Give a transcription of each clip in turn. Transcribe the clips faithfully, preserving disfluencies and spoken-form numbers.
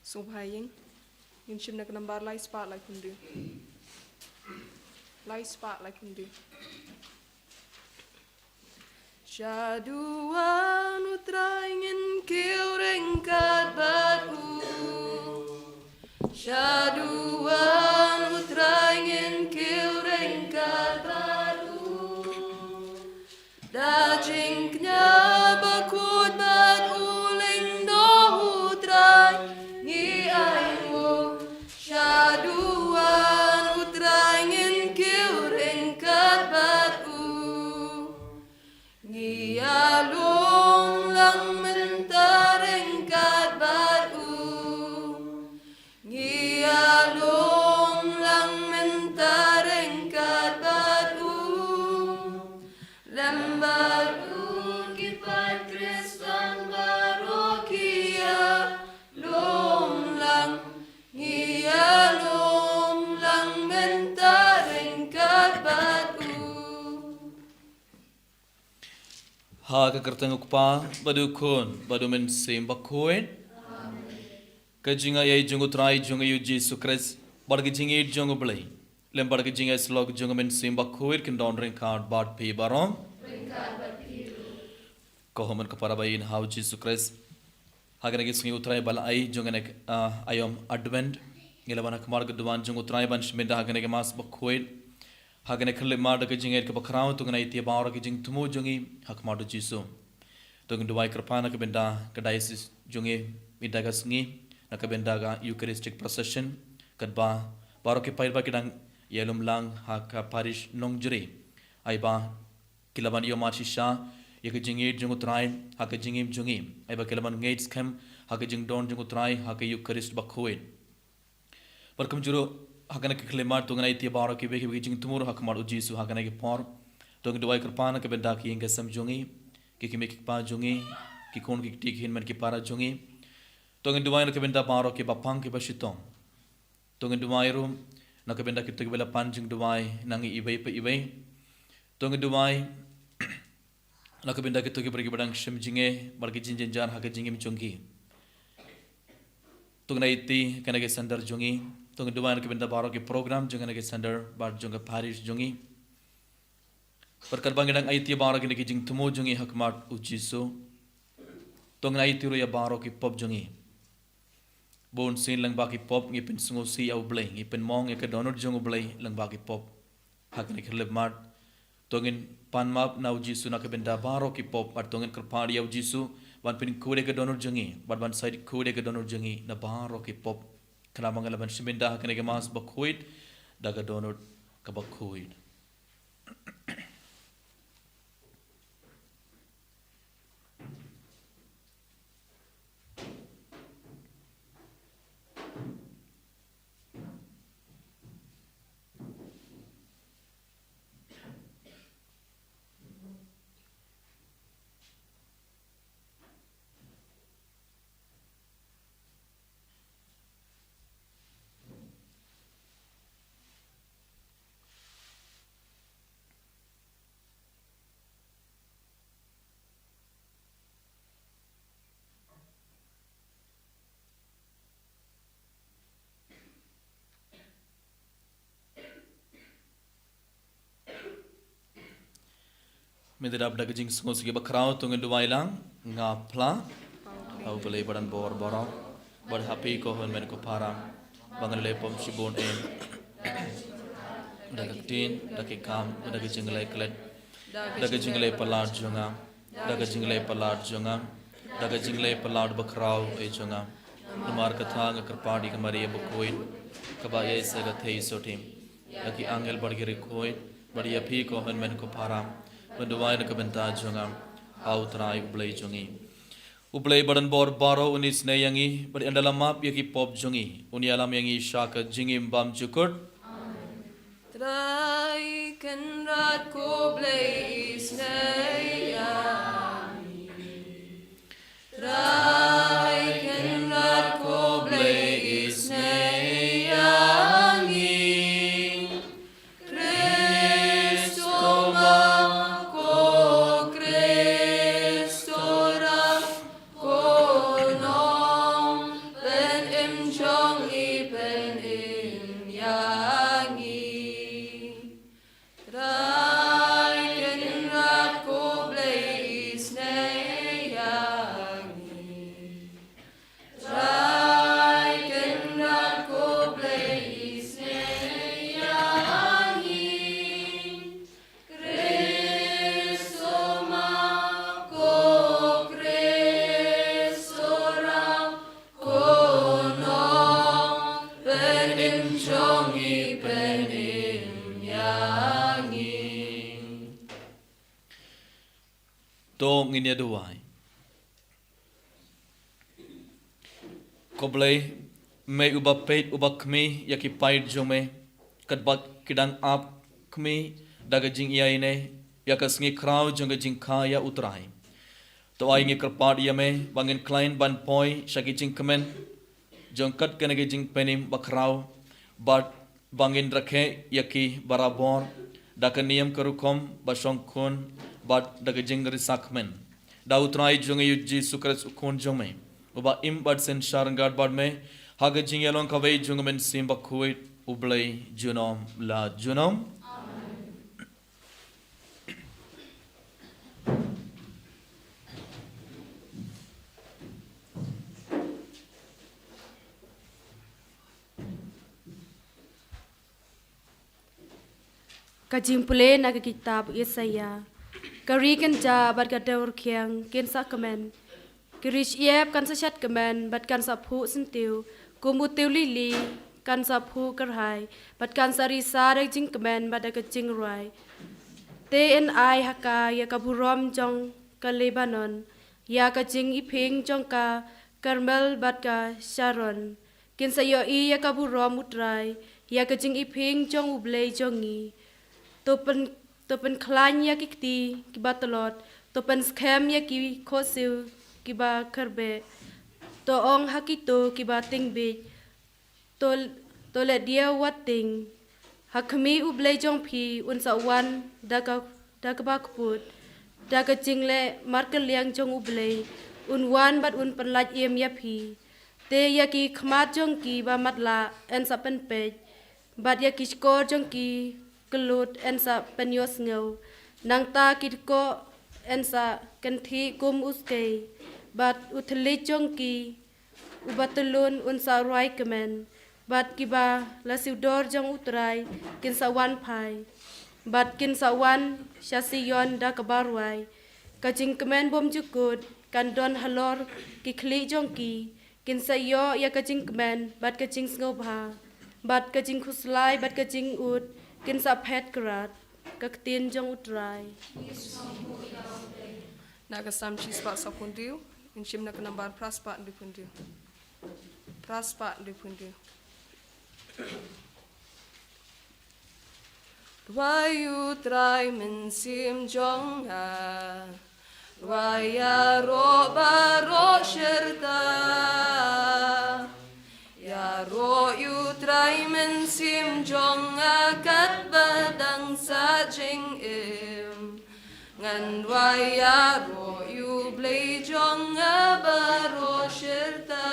Sngewbha ïing. Ngin shim na ka nambar lai spah lai phew hynriew. Lai spah lai phew hynriew. Sha duwan U Trai ngin kiew ryngkat bad u. Sha duwan U Trai ngin kiew ryngkat bad u. Da jingkñia bakhuid bad u lyngdoh U Trai ngi ai nguh. Sha duwan U Trai ngin kiew ryngkat bad u. Ngi ïalum lang mynta ryngkat bad u. Ngi ïalum lang mynta ryngkat bad u. Lem bad u ki paid Khristan baroh ki ïalum lang. Ngi ïalum lang mynta ryngkat bad u. Ha ka kyrteng U Kpa, bad U Khun, bad U Mynsiem Bakhuid. Ka jingaiei jong U Trai jong ngi U Jisu Khrist, bad ka jingïeit jong U Blei, lem bad ka jingïasyllok jong U Mynsiem Bakhuid kin don ryngkat bad phi baroh. Ko hynmen ko para ba ïeit ha U Jisu Khrist. Ha kane ka sngi U Trai ba la ai jong kane ka, ah, aïom Advent. Ngi la wan ha khmat ka duwan jong U Trai ban shim bynta ha kane ka Mass bakhuid. Ha kane ka khyllipmat da ka jingngeit kaba khraw to ngin aiti baroh ki jingthmu jong ngi ha khmat U Jisu. To ngin duwai kyrpad na ka bynta ka diocese jong ngi mynta ka sngi, na ka bynta ka Eucharistic Procession, katba baroh ki paid ba ki dang ïalum lang ha ka parish Nongjri. Ai ba ki la ban ïohmad shisha ïa ka jingïeit jong U Trai ha ka jingim jong ngi. Ai ba ki la ban ngeit skhem ha ka jingdon jong U Trai ha ka Eucharist bakhuid. Bad kumjuh ruh ha kane ka khyllipmat to ngin aiti baroh kiwei kiwei ki jingthmu ruh ha khmat U Jisu ha kane ka por. To ngin duwai kyrpad na ka bynta ki ïing ki sem jong ngi, ki kmie ki kpa jong ngi, ki khun ki kti ki hynmen ki para jong ngi. To ngin duwai na ka bynta baroh kiba pang kiba shitom. To ngin duwai ruh na ka bynta kito kiba la pan jingduwai na ngi iwei pa iwei. To ngin duwai na ka bynta kito kiba, kiba dang shem jingeh bad ki jingjynjar ha ka jingim jong ki. To ngin aiti kane ka center jong ngi. To ngin duwai na ka bynta baroh ki program jong kane ka center bad jong ka parish jong ngi. Bad katba ngi dang aiti baroh kine ki jingthmu jong ngi ha khmat U Jisu, to ngin aiti ruh ïa baroh ki pop jong ngi. Bunsien lyngba ki pop ngi pynsngewsih ïa U Blei, ngi pynmong ïa ka dohnud jong U Blei lyngba ki pop. Ha kane ka khyllipmat to ngin pan map na U Jisu na ka bynta baroh ki pop, bad to ngin kyrpad ïa U Jisu ban pynkhuid ïa ka dohnud jong ngi bad ban shait khuid ïa ka dohnud jong ngi na baroh ki pop. Khnang ba ngi lah ban shim bynta ha kane ka Mass bakhuid da ka dohnud kaba khuid. Mynta da ka jingsngewsih bakhraw to ngin duwai lang. Nga phla ha U Blei ba donbor baroh, bad ha phi ko hynmen ko para, ba nga la leh pop shibun eh, da ka ktien, da ki kam, da ka jingleh klet, da ka jingleh palat jong nga, da ka jingleh palat jong nga, da ka jingleh palat bakhraw eh jong nga. Namar kata nga kyrpad ïa ka Maria bakhuid, kaba ïaisha ka theisotti, ïa ki angel bad ki riewkhuid, bad ïa phi ko hynmen ko para, ban duwai na ka bynta jong nga ha U Trai U Blei jong ngi. U Blei ba donbor baroh un isynei ïa ngi bad un da la map ïa ki pop jong ngi, un ïalam ïa ngi sha ka jingim bymjukut. Trai Kynrad ko Blei isynei ïa ngi. Trai Kynrad ko Blei isynei ïa ngi. Khristomah ko Khristorah ko nongpynim To ngin ïa duwai. Ko Blei, me uba peit uba khmih ïa ki paid jong me, katba ki dang ap khmih da ka jingïaineh ïa ka sngi khraw jong ka jingkha ïa U Trai. To ai ngi kyrpad ïa me ba ngin khlaiñ ban poi sha ki jingkmen jong kat kane ka jingpynim bakhraw, bad ba ngin rakhe ïa ki barabor da ka niam ka rukom ba shongkun bad da ka jingrisa kmen. Da U Trai jong ngi U Jisu Khrist U Khun jong me, uba im bad synshar ryngkat bad me ha ka jingïalong kawei jong U Mynsiem Bakhuid, U Blei junom la junom. Ka jingpule na ka kitab Isaïah. Ka ri kan jah bad ka dewrkhiang kin sa kmen. Ka ri shyiap kan sa shad kmen bad kan sa phuh syntiew. Kum u tiew lili kan sa phuh kyrhai bad kan sa risa da ka jingkmen bad da ka jingrwai. Te yn ai ha ka ïa ka burom jong ka Lebanon, ïa ka jingiping jong ka Karmel bad ka Sharon. Kin sa ïohi ïa ka burom U Trai, ïa ka jingiping jong U Blei jong ngi. To pyn, to pynkhlaiñ ïa ki kti kiba tlot, to pynskhem ïa ki khohsiew kiba khyrbeh. To ong ha kito kiba ting biej, to, to leh diaw wat ting. Ha khmih U Blei jong phi un sa wan da ka, da kaba kput, da ka jingleh markylliang jong U Blei un wan bad un pynlait im ïa phi. Te ïa ki khmat jong ki ba matlah yn sa pynpeit, bad ïa ki shkor jong ki kyllut yn sa pynïohsngew. Nangta ki dkoh yn sa kynthih kum u skei, bad u thylliej jong ki uba tyllun un sa rwai kmen, bad kiba la siew dor jong U Trai kin sa wan phai, bad kin sa wan sha Sion da kaba rwai. Ka jingkmen bymjukut kan don halor ki khlieh jong ki, kin sa ïoh ïa ka jingkmen bad ka jingsngewbha, bad ka jingkhuslai bad ka jingud kin sa phet krat. Ka ktien jong U Trai. Na ka Salm shispah sawphew hynriew, ngin shim na ka nambar phra spah hynriewphew hynriew. Phra spah hynriewphew hynriew. Rwai U Trai Mynsiem jong nga, rwai ïaroh baroh shirta. Ïaroh U Trai Mynsiem jong nga katba dang sah jingim. Ngan rwai ïaroh U Blei jong nga baroh shirta.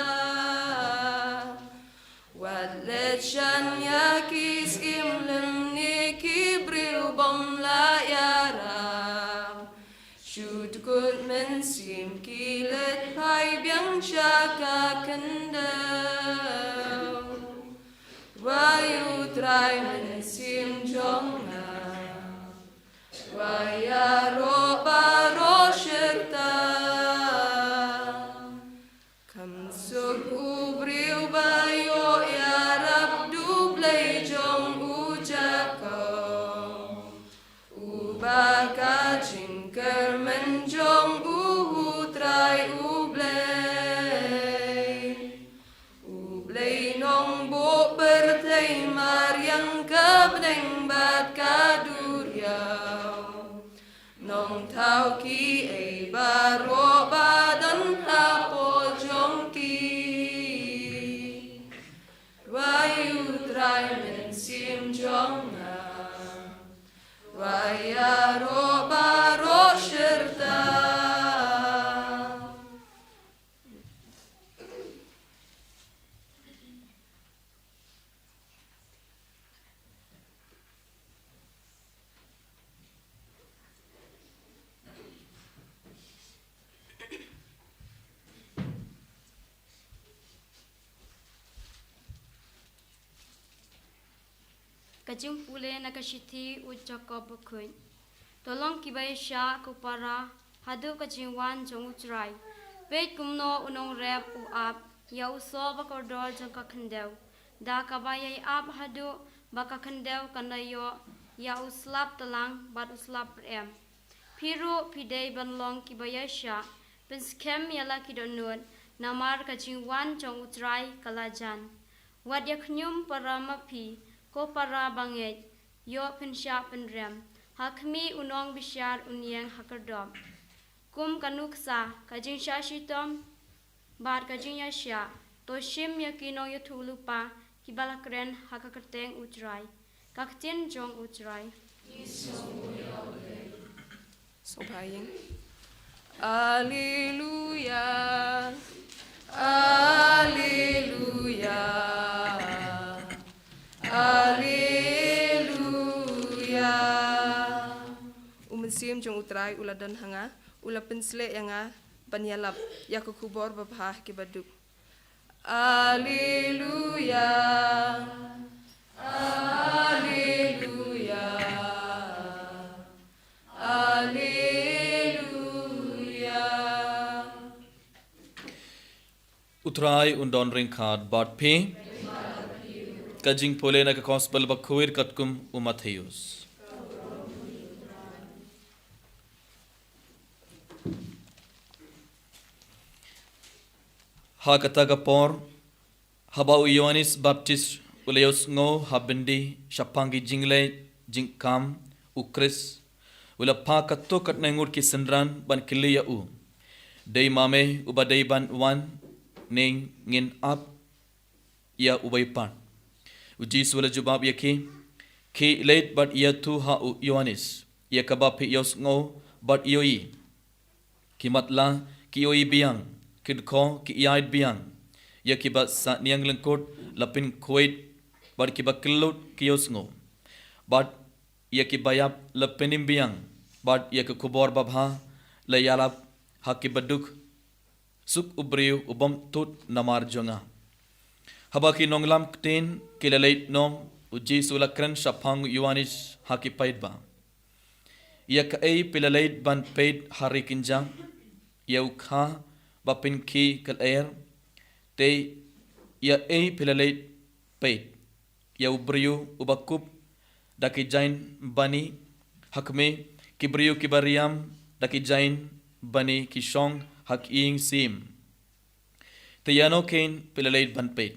Wat leit shan ïa ki syiem lymne ki briew bym lah ïarap. Shu dkut mynsiem ki leit phai biang sha ka khyndew. Rwai U Trai Mynsiem jong nga, rwai ïaroh baroh shirta. Kham suk u briew ba ïoh ïarap da U Blei jong u Jakob, uba ka jingkyrmen jong u U Trai U Blei. U Blei Nongbuh pyrthei, mariang ka bneng bad ka duriaw. Nongthaw kiei baroh ba don hapoh jong ki. Rwai U Trai Mynsiem jong nga, rwai ïaroh baroh shirta. Ka jingpule na ka shithi u Jakob bakhuid. To long kiba ïaishah ko para haduh ka jingwan jong U Trai. Peit kumno u nongrep u ap ïa u soh ba kordor jong ka khyndew, da kaba ïai ap haduh ba ka khyndew kan da ïoh ïa u slap tlang bad u slap rem. Phi ruh phi dei ban long kiba ïaishah, pynskhem ïa la ki dohnud, namar ka jingwan jong U Trai ka la jan. Wat ïa khñium para ma phi, ko para bangeit, ïoh pynshah pynrem, ha khmih u nongbishar un ïeng ha khyrdop. Kum ka nuksa, ka jingshah shitom, bad ka jingïaishah, to shim ïa ki nongïathuhlypa kiba la kren ha ka kyrteng U Trai. Ka ktien jong U Trai. Sngewbha ïing. Alleluia. Alleluia. Alleluia. U Mynsiem jong U Trai u la don ha nga, u la pynsleh ïa nga ban ïalap ïa ka khubor babha ha ki baduk. Alleluia. Alleluia. Alleluia. U Trai un don ryngkat bad phi. Ka jingpule na ka Gospel bakhuid katkum u Mathaios. Ha kata ka por, haba u Ïoannis Baptist u la ïohsngew ha byndi shaphang ki jingleh jingkam u Khrist, u la phah katto katne ngut ki synran ban kylli ïa u: Dei ma me uba dei ban wan, ne ngin ap ïa uwei pat? U Jisu u la jubab ïa ki: Khie leit bad ïathuh ha u Ïoannis ïa kaba phi ïohsngew bad ïohi. Ki matlah ki ïohi biang, ki dkhot ki ïaid biang, ïa kiba sahniang lyngkot la pynkhuid, bad kiba kyllut ki ïohsngew, bad ïa kiba ïap la pynim biang, bad ïa ka khubor babha la ïalap ha ki baduk. Suk u briew u bym tud namar jong nga. Haba ki nongïalam ktien ki la leit noh, u Jisu u la kren shaphang u Ïoannis ha ki paidbah: Ïa kaei phi la leit ban peit ha ri kynja? Ïa u kha ba pynkhih ka lyer? Te ïa ei phi la leit peit? Ïa u briew uba kup da ki jaiñ bani? Ha khmih, ki briew kiba riam da ki jaiñ bani ki shong ha ki ïing syiem. Te ïano kein phi la leit ban peit?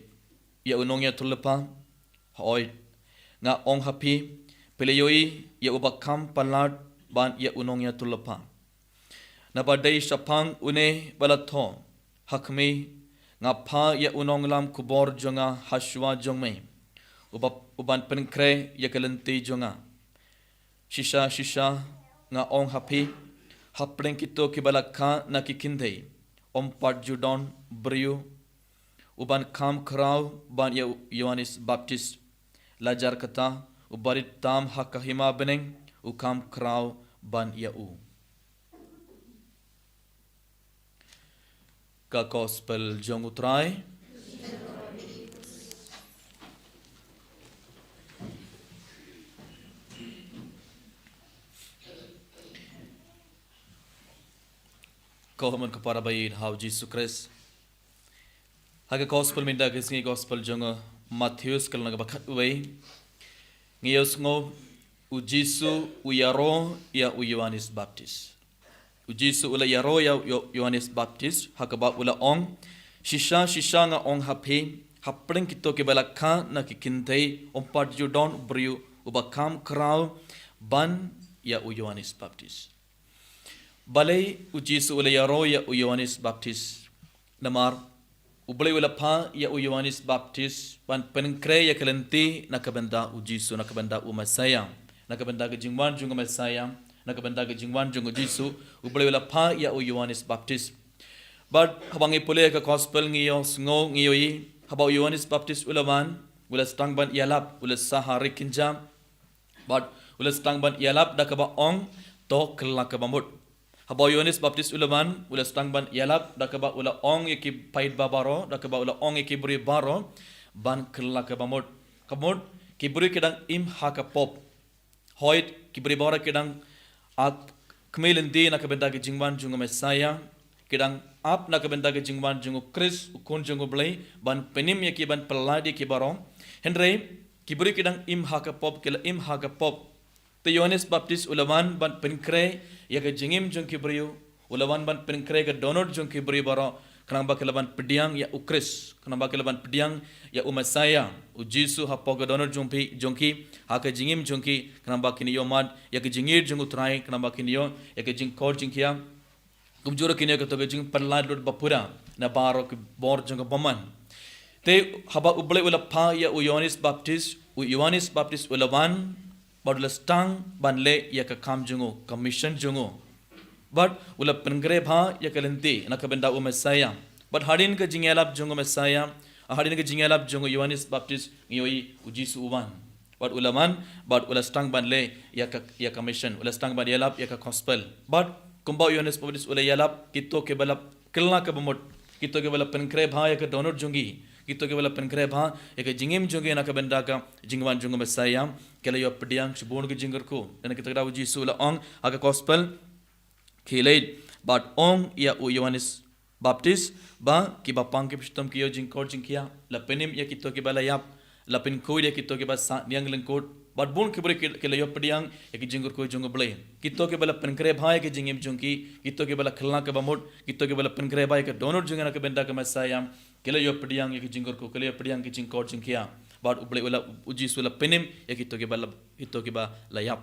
Ïa u nongïathuhlypa? Hooid, nga ong ha phi, phi la ïohi ïa uba kham palat ban ïa u nongïathuhlypa. Naba dei shaphang une ba la thoh: Ha khmih, nga phah ïa u nongïalam khubor jong nga ha shuwa jong me, uba, uban pynkhreh ïa ka lynti jong nga. Shisha shisha nga ong ha phi, hapdeng kito kiba la kha na ki kynthei, ym pat ju don briew uban kham khraw ban ïa u Ïoannis Baptist. Lajar kata, u barit tam ha ka hima bneng u kham khraw ban ïa u. Ka Gospel jong U Trai. Ko hynmen ko para ba ïeit ha u Jisu Khrist. Ha ka Gospel mynta ka sngi, Gospel jong u Mathaios, ka lynnong ba khatwei, ngi ïohsngew u Jisu u ïaroh ïa u Ïoannis Baptist. U Jisu u la ïaroh ïa u Ïo-, Ïoannis Baptist, ha kaba u la ong: Shisha shisha nga ong ha phi, hapdeng kito kiba la kha na ki kynthei, ym pat ju don u briew uba kham khraw ban ïa u Ïoannis Baptist. Balei u Jisu u la ïaroh ïa u Ïoannis Baptist? Namar U Blei u la phah ïa u Ïoannis Baptist ban pynkhreh ïa ka lynti na ka bynta u Jisu, na ka bynta u Messiah, na ka bynta ka jingwan jong u Messiah, na ka bynta ka jingwan jong u Jisu, U Blei u la phah ïa u Ïoannis Baptist. Bad haba ngi pule ïa ka Gospel ngi ïohsngew, ngi ïohi, haba u Ïoannis Baptist u la wan, u la sdang ban ïalap, u la sah ha ri kynja. Bad u la sdang ban ïalap da kaba ong, to kylla kaba mut. Haba u Ïoannis Baptist u la wan, u la sdang ban ïalap da kaba u la ong ïa ki paidbah baroh, da kaba u la ong ïa ki briew baroh ban kylla kaba mut. Kaba mut, ki briew ki dang im ha ka pop. Hooid, ki briew baroh ki dang ap khmih lynti na ka bynta ka jingwan jong u Messiah, ki dang ap na ka bynta ka jingwan jong u Khrist, u Khun jong U Blei, ban pynim ïa ki, ban pyllait ïa ki baroh. Hynrei ki briew ki dang im ha ka pop, ki la im ha ka pop. Te Ïoannis Baptist u la wan ban pynkhreh ïa ka jingim jong ki briew, u la wan ban pynkhreh ka dohnud jong ki briew baroh, khnang ba ki la ban pdiang ïa u Khrist, khnang ba ki la ban pdiang ïa u Messiah, u Jisu hapoh ka dohnud jong phi, jong ki, ha ka jingim jong ki, khnang ba kin ïohmad ïa ka jingïeit jong u Trai, khnang ba kin ïoh ïa ka jingkor jingkhiah. Kumjuh ruh kin ïoh kato ka jingpyllait lut bapura na baroh ki bor jong ka bymman. Te haba U Blei u la phah ïa u Ïoannis Baptist, u Ïoannis Baptist u la wan, bad u la sdang ban leh ïa ka kam jong u, ka mission jong u. Bad u la pynkhreh bha ïa ka lynti na ka bynta u Messiah. Bad hadien ka jingïalap jong u Messiah, hadien ka jingïalap jong u Ïoannis Baptist, ngi ïohi u Jisu u wan. Bad u la wan, bad u la sdang ban leh ïa ka, ïa ka mission, u la sdang ban ïalap ïa ka gospel. Bad kumba u Ïoannis Baptist u la ïalap, kito kiba la kylla kaba mut, kito kiba la pynkhreh bha ïa ka dohnud jong ki, kito kiba la pynkhreh bha ïa ka jingim jong ki na ka bynta ka jingwan jong u Messiah, ki la ïoh pdiang shibun ki jingkyrkhu. Dei na kata ka daw u Jisu u la ong ha ka gospel, khie leit bad ong ïa u Ïoannis Baptist ba kiba pang kiba shitom ki ïoh jingkor jingkhiah, la pynim ïa kito kiba la ïap, la pynkhuid ïa kito kiba sah niang lyngkot, bad bun ki briew ki, ki la ïoh pdiang ïa ki jingkyrkhu jong U Blei. Kito kiba la pynkhreh bha ïa ki jingim jong ki, kito kiba la kylla kaba mut, kito kiba la pynkhreh bha ïa ka dohnud jong ki na ka bynta ka Messiah, ki la ïoh pdiang ïa ki jingkyrkhu, ki la ïoh pdiang ki jingkor jingkhiah. Bad U Blei u la, u Jisu u la pynim ïa kito kiba la, kito kiba la ïap.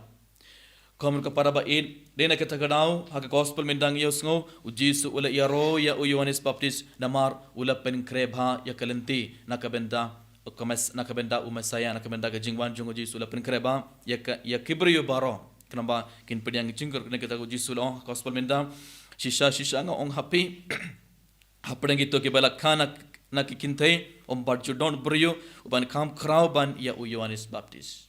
Kumno ka para ba ïeit, dei na kata ka daw, ha ka gospel mynta ngi ïohsngew, u Jisu u la ïaroh ïa u Ïoannis Baptist, namar u la pynkhreh bha ïa ka lynti na ka bynta, ka Mes-, na ka bynta u Messiah, na ka bynta ka jingwan jong u Jisu u la pynkhreh bha ïa ka, ïa ki briew baroh. Khnang ba kin pdiang ki jingkyrkhu, dei na kata u Jisu u la ong ha ka gospel mynta, shisha shisha nga ong ha phi, hapdeng kito kiba la kha na, na ki kynthei, ym pat ju don briew uban kham khraw ban ïa u Ïoannis Baptist.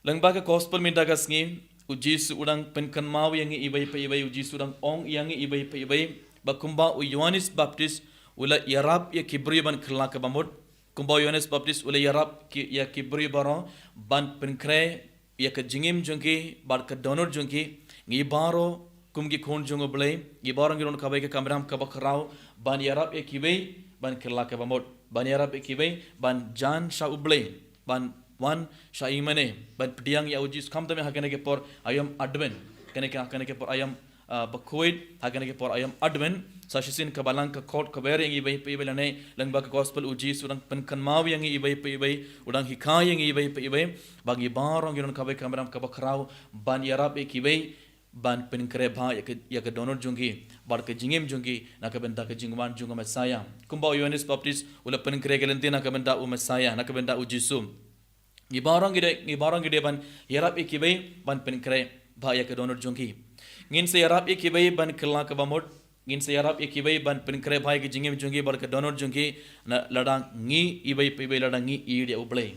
Lyngba ka gospel mynta ka sngi, u Jisu u dang pynkynmaw ïa ngi iwei pa iwei, u Jisu u dang ong ïa ngi iwei pa iwei, ba kumba u Ïoannis Baptist u la ïarap ïa ki briew ban kylla kaba mut, kumba u Ïoannis Baptist u la ïarap ki, ïa ki briew baroh ban pynkhreh ïa ka jingim jong ki bad ka dohnud jong ki, ngi baroh kum ki khun jong U Blei, ngi baroh ngi don kawei ka kamram kaba khraw ban ïarap ïa kiwei ban kylla kaba mut, ban ïarap ïa kiwei ban jan sha U Blei, ban wan sha i mane, ban pdiang ïa u Jisu, khamtam ha kane ka por aïom Advent, kane ka, kane ka por aïom, ah, bakhuid, ha kane ka por aïom Advent, sa shisien ka Balang ka khot kaba ïarap ïa ngi iwei pa iwei lane, lyngba ka gospel u Jisu u dang pynkynmaw ïa ngi iwei pa iwei, u dang hikai ïa ngi iwei pa iwei, ba ngi baroh ngi don kawei ka kamram kaba khraw ban ïarap ïa kiwei, ban pynkhreh bha ïa ka, ïa ka dohnud jong ki bad ka jingim jong ki na ka bynta ka jingwan jong u Messiah. Kumba u Ïoannis Baptist u la pynkhreh ka lynti na ka bynta u Messiah, na ka bynta u Jisu. Ngi baroh ngi dei, ngi baroh ngi dei ban ïarap ïa kiwei ban pynkhreh bha ïa ka dohnud jong ki. Ngin sa ïarap ïa kiwei ban kylla kaba mut, ngin sa ïarap ïa kiwei ban pynkhreh bha ïa ka jingim jong ki bad ka dohnud jong ki, na lada ngi iwei pa iwei, lada ngi ïeit ïa U Blei,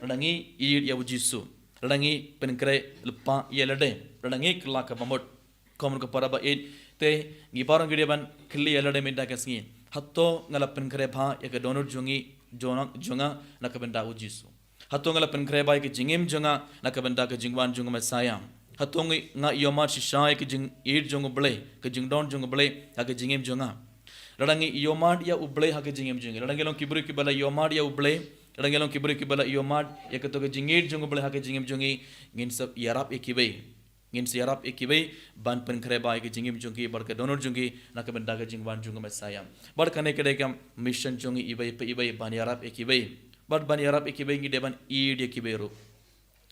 lada ngi ïeit ïa u Jisu, lada ngi pynkhreh lypa ïa lade, lada ngi kylla kaba mut. Kumno ka para ba ïeit, te ngi baroh ngi dei ban kylli ïa lade mynta ka sngi, hato nga la pynkhreh bha ïa ka dohnud jong ngi, jong nga, jong nga na ka bynta u Jisu? Hato nga la pynkhreh bha ïa ka jingim jong nga na ka bynta ka jingwan jong u Messiah? Hato ngi, nga ïohmad shisha ïa ka jingïeit jong U Blei, ka jingdon jong U Blei ha ka jingim jong nga? Lada ngi ïohmad ïa U Blei ha ka jingim jong ngi, lada ngi long ki briew kiba la ïohmad ïa U Blei, lada ngi long ki briew kiba la ïohmad ïa kato ka jingïeit jong U Blei ha ka jingim jong ngi, ngin sa ïarap ïa kiwei, ngin sa ïarap ïa kiwei ban pynkhreh bha ïa ka jingim jong ki bad ka dohnud jong ki na ka bynta ka jingwan jong u Messiah. Bad kane ka dei ka mission jong ngi iwei pa iwei, ban ïarap ïa kiwei. Bad ban ïarap ïa kiwei ngi dei ban ïeit ïa kiwei ruh.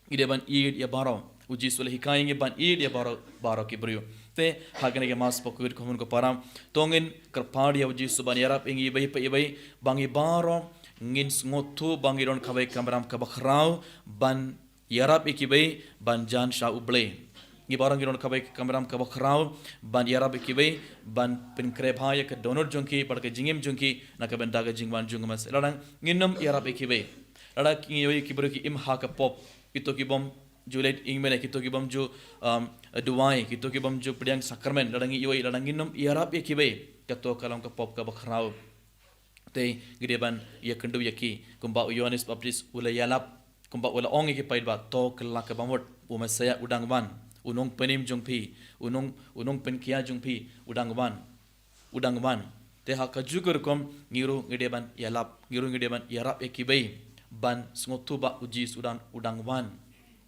Ngi dei ban ïeit ïa baroh. U Jisu u la hikai ïa ngi ban ïeit ïa baroh, baroh ki briew. Te ha kane ka Mass bakhuid, ko khun ko para, to ngin kyrpad ïa u Jisu ban ïarap ïa ngi iwei pa iwei, ba ngi baroh ngin sngewthuh ba ngi don kawei ka kamram kaba khraw ban ïarap ïa kiwei ban jan sha U Blei. Ngi baroh ngi don kawei ka kamram kaba khraw ban ïarap ïa kiwei ban pynkhreh bha ïa ka dohnud jong ki bad ka jingim jong ki na ka bynta ka jingwan jong u Messiah. Lada ngin ym ïarap ïa kiwei, lada ngi ïohi ki briew ki im ha ka pop, kito ki bym ju leit ïingmane, kito ki bym ju, um, duwai, kito ki bym ju pdiang sakramen, lada ngi ïohi, lada ngin ym ïarap ïa kiwei, kato ka long ka pop kaba khraw. Te ngi dei ban ïakynduh ïa ki, kumba u Ïoannis Baptist u la ïalap, kumba u la ong ïa ki paidbah, to kylla kaba mut, u Messiah u dang wan, u nongpynim jong phi, u nong, u nongpynkhiah jong phi u dang wan, u dang wan. Te ha kajuh ka rukom ngi ruh ngi dei ban ïalap, ngi ruh ngi dei ban ïarap ïa kiwei ban sngewthuh ba u Jisu u dang, u dang wan.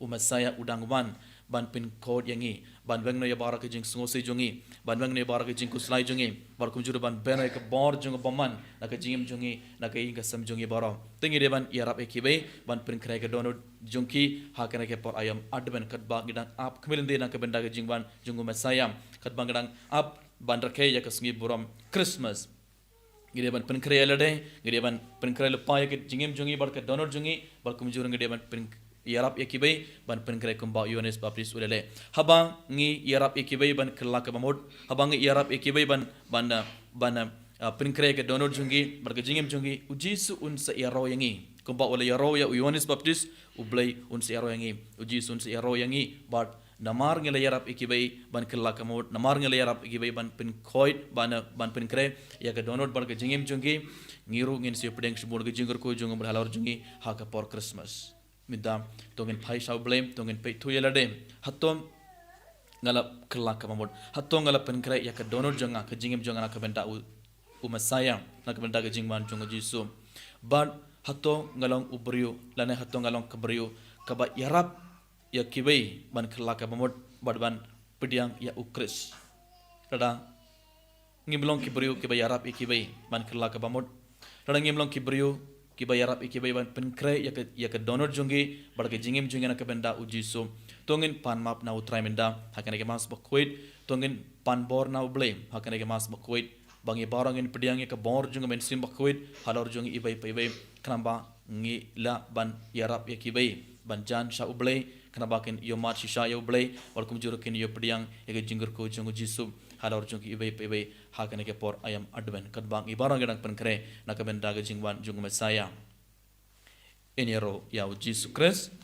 u Messiah u dang wan ban pynkhuid ïa ngi, ban weng noh ïa baroh ki jingsngewsih jong ngi, ban weng noh ïa baroh ki jingkhuslai jong ngi, bad kumjuh ban beh noh ïa ka bor jong u bymman na ka jingim jong ngi, na ka ïing ka sem jong ngi baroh. Te ngi dei ban ïarap ïa kiwei ban pynkhreh ïa ka dohnud jong ki ha kane ka por aïom Advent, katba ngi dang ap khmih lynti na ka bynta ka jingwan jong u Messiah, katba ngi dang ap ban rakhe ïa ka sngi burom Christmas. Ngi dei ban pynkhreh ïa lade, ngi dei ban pynkhreh lypa ïa ka jingim jong ngi bad ka dohnud jong ngi, bad kumjuh ngi dei ban pyn-, ïarap ïa kiwei ban pynkhreh kumba u Ïoannis Baptist u la leh. Haba ngi ïarap ïa kiwei ban kylla ka bamut, haba ngi ïarap ïa kiwei ban, ban, ah, ban, ah, ah, pynkhreh ïa ka dohnud jong ngi bad ka jingim jong ngi, u Jisu un sa ïaroh ïa ngi. Kumba u la ïaroh ïa u Ïoannis Baptist, U Blei un sa ïaroh ïa ngi, u Jisu un sa ïaroh ïa ngi, bad namar ngi la ïarap ïa kiwei ban kylla ka bamut, namar ngi la ïarap ïa kiwei ban pynkhuid, ban, ban pynkhreh ïa ka dohnud bad ka jingim jong ki, ngi ruh ngin sa ïoh pdiang shibun ka jingkyrkhu jong u Blei halor jong ngi ha ka por Christmas. Mynta to ngin phai sha u Blei, to ngin peit thuh ïa lade. Hato nga la kylla ka bamut? Hato nga la pynkhreh ïa ka dohnud jong nga, ka jingim jong nga na ka bynta u, u Messiah, na ka bynta ka jingwan jong u Jisu? Bad hato nga long u briew, lane hato nga long ka briew kaba ïarap ïa kiwei ban kylla ka bamut bad ban pdiang ïa u Khrist? Lada ngim long ki briew kiba ïarap ïa kiwei ban kylla ka bamut, lada ngim long ki briew kiba ïarap ïa kiwei ban pynkhreh ïa ka, ïa ka dohnud jong ki bad ka jingim jong ki na ka bynta u Jisu, to ngin pan map na u Trai mynta ha kane ka Mass bakhuid, to ngin pan bor na u Blei ha kane ka Mass bakhuid, ba ngi baroh ngin pdiang ïa ka bor jong ka Mynsiem Bakhuid halor jong ngi iwei pa iwei, khnang ba ngi lah ban ïarap ïa kiwei ban jan sha u Blei, khnang ba kin ïohmad shisha ïa u Blei, bad kumjuh kin ïoh pdiang ïa ka jingkyrkhu jong u Jisu halor jong ki iwei pa iwei ha kane ka por aïom Advent, katba ngi baroh ngi dang pynkhreh na ka bynta ka jingwan jong u Messiah. Ngin ïaroh ïa u Jisu Khrist.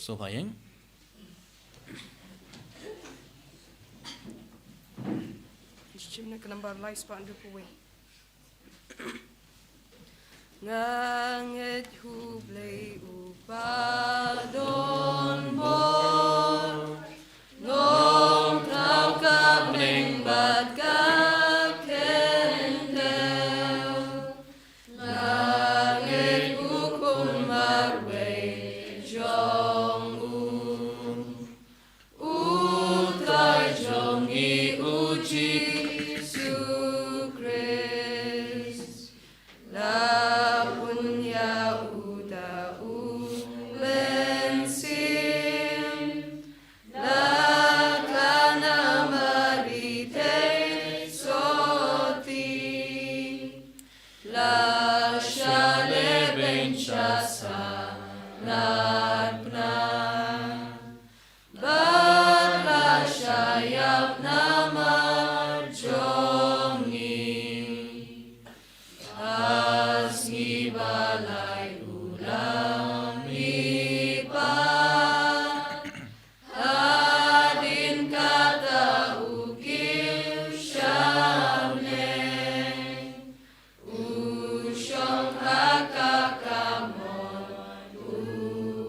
Sngewbha ïeng. Shim na ka nambar lai spah hynriew phew wei. Nga ngeit ha u Blei uba don bor, nongthaw ka bneng bad ka khyndew. Nga ngeit ha u Khun marwei jong u, u Trai jong ngi u Jisu Khrist. La pun ïa u da u Mynsiem, la kha na Mari theisotti, la shah lehbeiñ sha sahlad bnai, bad la shah ïap namar jong ngi. Ha sngi ba lai u la mihpat, hadien kata u kiew sha bneng, u shong ha ka kamon u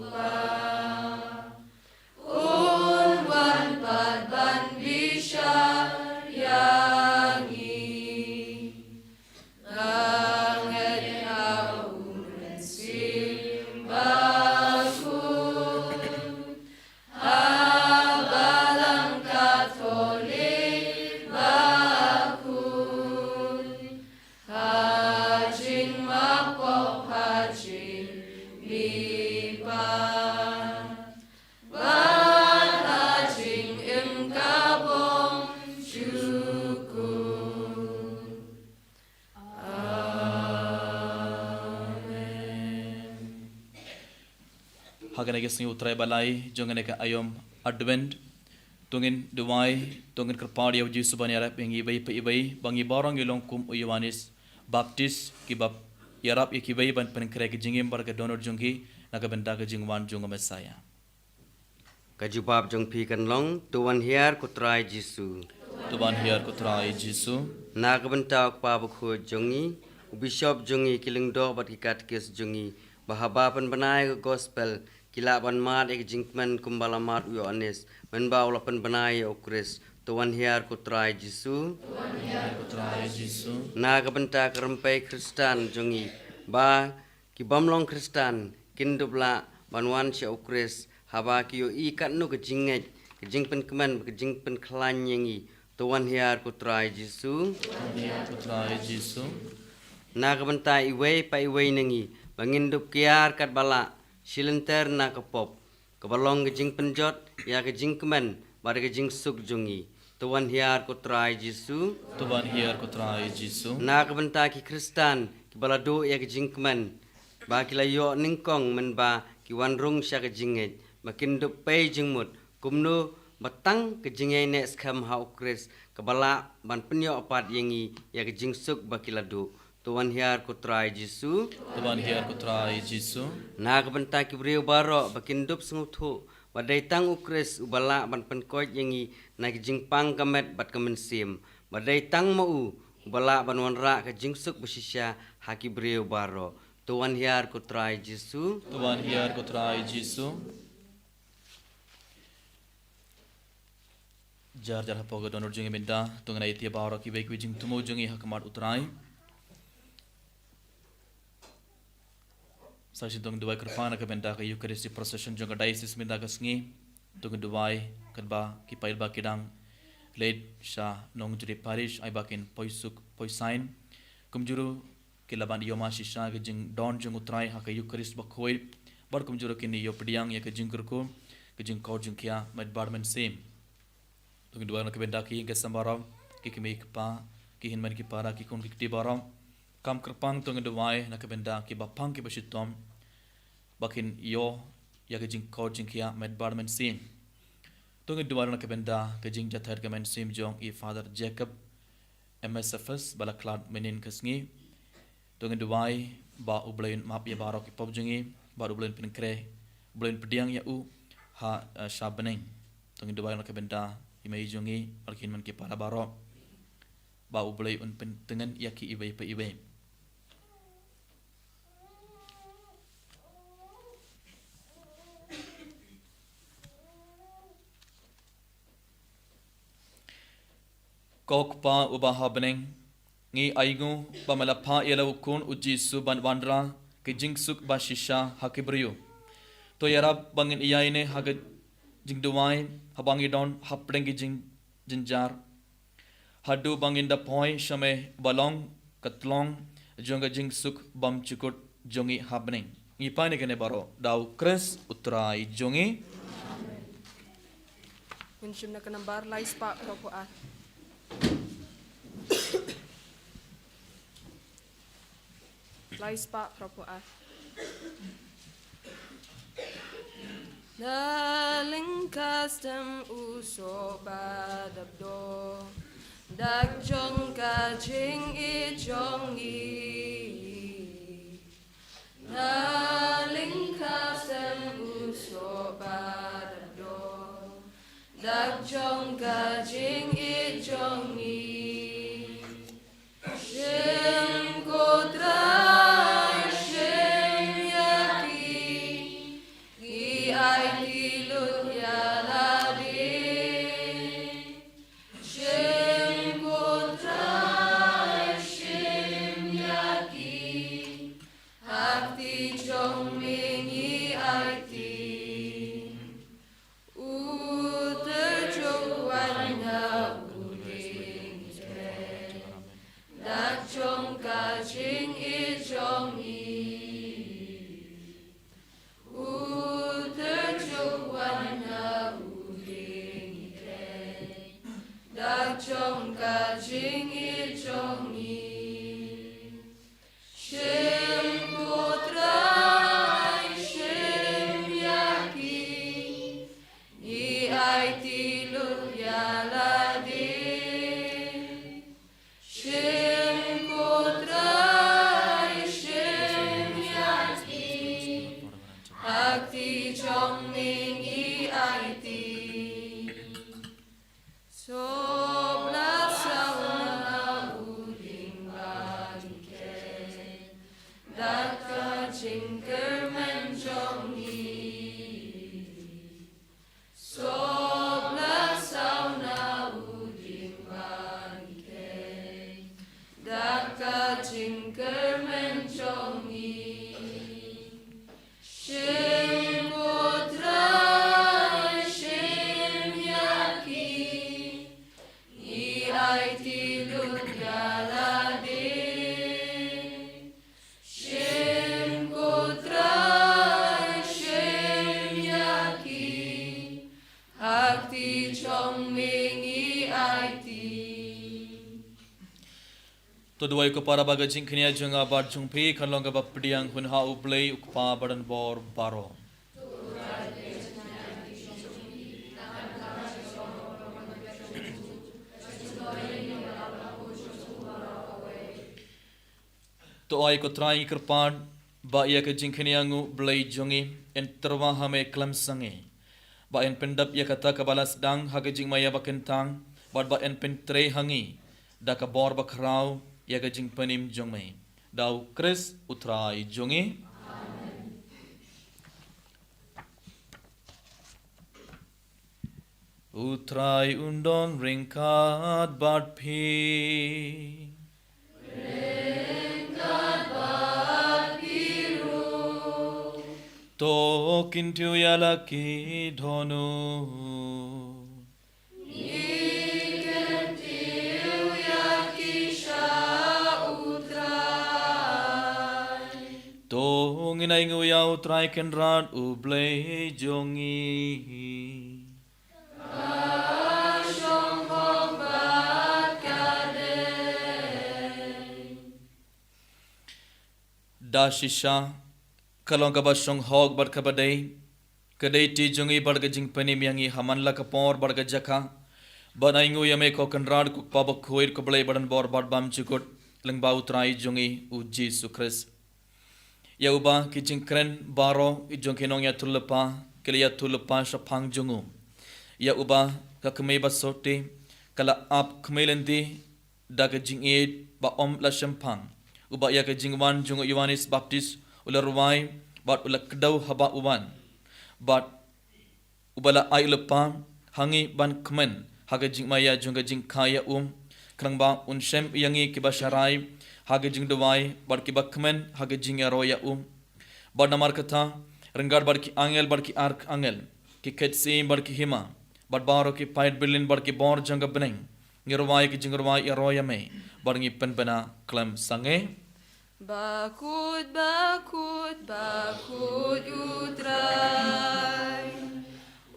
Kpa. Un wan pat ban bishar ïa ngi. Nga ngeit ha u Mynsiem Bakhuid, ha Balang Katholik bakhuid, ha jingmap pop, ha jingmihpat, bad ha jingim ka bymjukut. Amen. Ha kane ka sngi U Trai ba lai jong kane ka aïom Advent, to ngin duwai, to ngin kyrpad ïa U Jisu ban ïarap ïa ngi iwei pa iwei, ba ngi baroh ngi long kum u Ïoannis Baptist, kiba ïarap ïa kiwei ban pynkhreh ka jingim bad ka dohnud jong ki na ka bynta ka jingwan jong u Messiah. Ka jubab jong phi kan long: To wan hiar ko Trai Jisu. To ban hiar ko Trai Jisu. Na ka bynta u Kpa Bakhuid jong ngi, u Bishop jong ngi, ki Lyngdoh bad ki Katekist jong ngi, ba haba pynbna ïa ka Gospel ki lah ban mad ïa ka jingkmen kumba la mad u Ïoannis mynba u la pynbna ïa u Khrist. To wan hiar ko Trai Jisu. To wan hiar ko Trai Jisu. Na ka bynta ka rympei Khristan jong ngi, ba ki bym long Khristan kin dup lah ban wan sha u Khrist haba ki ïohi katno ka jingngeit, ka jingpynkmen, ka jingpynkhlaiñ ïa ngi. To wan hiar ko Trai Jisu. To wan hiar ko Trai Jisu. Na ka bynta iwei pa iwei na ngi, ba ngin dup kiar katba lah, shi lynter na ka pop, kaba long ka jingpynjot ïa ka jingkmen bad ka jingsuk jong ngi. To wan hiar ko Trai Jisu. To wan hiar ko Trai Jisu. Na ka bynta ki Khristan kiba la duh ïa ka jingkmen, ba ki la ïoh nyngkong mynba ki wan rung sha ka jingngeit, ba kin dup pei jingmut kumno ba tang ka jingïaineh skhem ha u Khrist kaba lah ban pynïoh pat ïa ngi ïa ka jingsuk ba ki la duh. To wan hiar ko Trai Jisu. To wan hiar ko Trai Jisu. Na ka bynta ki briew baroh ba kin dup sngewthuh ba dei tang u Khrist uba lah ban pynkoit ïa ngi na ki jingpang ka met bad ka mynsiem, ba dei tang ma u uba lah ban wanrah ka jingsuk ba shisha ha ki briew baroh. To wan hiar ko Trai Jisu. To wan hiar ko Trai Jisu. Jar jar hapoh ka dohnud jong ngi mynta, to ngin ïa ïaid baroh kiwei kiwei jingthmu jong ngi ha khmat u Trai. Sa shisien to ngin duwai kyrpang na ka bynta ka Eucharistic Procession jong ka Diocese mynta ka sngi. To ngin duwai katba ki paid ba ki dang leit sha Nongjri Parish, ai ba kin poi suk poi sain. Kumjuh ruh ki la ban ïoh mad shisha ka jingdon jong u Trai ha ka Eucharist bakhuid, bad kumjuh ruh kin ïoh pdiang ïa ka jingkyrkhu, ka jingkoit jingkhiah met bad mynsiem. To ngin duwai na ka bynta ki nongkyrshan baroh, ki kmie ki kpa, ki hynmen ki para, ki khun ki kti baroh. Kam kyrpang to ngin duwai na ka bynta kiba pang kiba shitom, ba kin ïoh ïa ka jingkoit jingkhiah met bad mynsiem. To ngin duwai na ka bynta ka jingjahthait ka mynsiem jong i Father Jacob M S F S ba la khlad mynhynnin ka sngi. To ngin duwai ba U Blei un map ïa baroh ki pop jong ngi, ba U Blei un pynkhreh, U Blei un pdiang ïa u ha, eh, sha bneng. To ngin duwai na ka bynta i mei jong ngi, bad ki hynmen ki para baroh, ba U Blei un pyntngen ïa ki iwei pa iwei. Ko Kpa uba ha bneng, ngi ainguh ba me la phah ïa la u Khun u Jisu ban wanrah ka jingsuk ba shisha ha ki briew. To ïarap ba ngin ïaineh ha ka jingduwai haba ngi don hapdeng ki jingjynjar, haduh ba ngin da poi sha me uba long ka tlong jong ka jingsuk bymjukut jong ngi ha bneng. Ngi pan ïa kane baroh da u Khrist u Trai jong ngi. Ngin shim na ka nambar lai spah phra phew ar. Lai spah phra phew ar. Na lyngkha stem u soh ba dap doh, dak jong ka jingïeit jong ngi. Na lyngkha stem u soh ba dap doh, dak jong ka jingïeit jong ngi. Shim ko Trai, shim ïa ki, ki aiti lut ïa lade. Shim ko Trai, shim ïa ki, ha kti jong me ngi aiti. U tyrjuh wan na u dieng i kren, dak jong ka jingïeit jong ngi. U tyrjuh wan na u dieng i kren, dak jong ka jingïeit jong ngi. Shim ko Trai, shim ïa ki, ngi aiti lut ïa lade. Shim ko Trai, ka jingkyrmen jong ngi. Shim, ko Trai, shim ïa ki, ngi aiti lut ïa lade. Shim, ko Trai, shim ïa ki, ha kti jong me ngi aiti. To duwai ko para ba ka jingkñia jong nga bad jong phi kan long kaba pdiang hun ha U Blei U Kpa badonbor baroh. To ai ko Trai ngi kyrpad ba ïa ka jingkñia ngu Blei jong ngi yn tyrwa ha me khlem sangeh. Ba yn pyndep ïa kata kaba la sdang ha ka jingmaïa ba kyntang bad ba yn pyntrei ha ngi da ka bor ba khraw ïa ka jingpynim jong me. Da U Khrist U Trai jong ngi. U Trai un don ryngkat bad phi. To kyntiew ïa la ki dohnud. Ngi kyntiew ïa ki sha U Trai. To ngin ainguh ïa U Trai Kynrad U Blei jong ngi. Ka shong hok bad ka dei. Da shisha ka long kaba shong hok bad kaba dei, ka dei ti jong ngi bad ka jingpynim ïa ngi ha man la ka por bad ka jaka ban ainguh ïa me ko Kynrad ko Kpa bakhuid ko Blei badonbor bad bymjukut lyngba U Trai jong ngi U Jisu Khrist. Ïa uba ki jingkren baroh ki jong ki nongïathuhlypa ki la ïathuhlypa shaphang jong u. Ïa uba ka kmie basotti ka la ap kmie lynti da ka jingïeit ba ym la shemphang. Uba ïa ka jingwan jong u Ïoannis Baptis u la rwai bad u la kdew haba u wan. Bad uba la ai lypa ha ngi ban kmen ha ka jingmaïa jong ka jingkha ïa u, khnang ba un shem ïa ngi kiba sharai ha ka jingduwai bad kiba kmen ha ka jingïaroh ïa u. Bad namar kata, ryngkat bad ki angel bad ki arkangel, ki khetsyiem bad ki hima, bad baroh ki paid bilin bad ki bor jong ka bneng, ngi rwai ki jingrwai ïaroh ïa me bad ngi pynbna khlem sangeh. Bakhuid, bakhuid, bakhuid U Trai,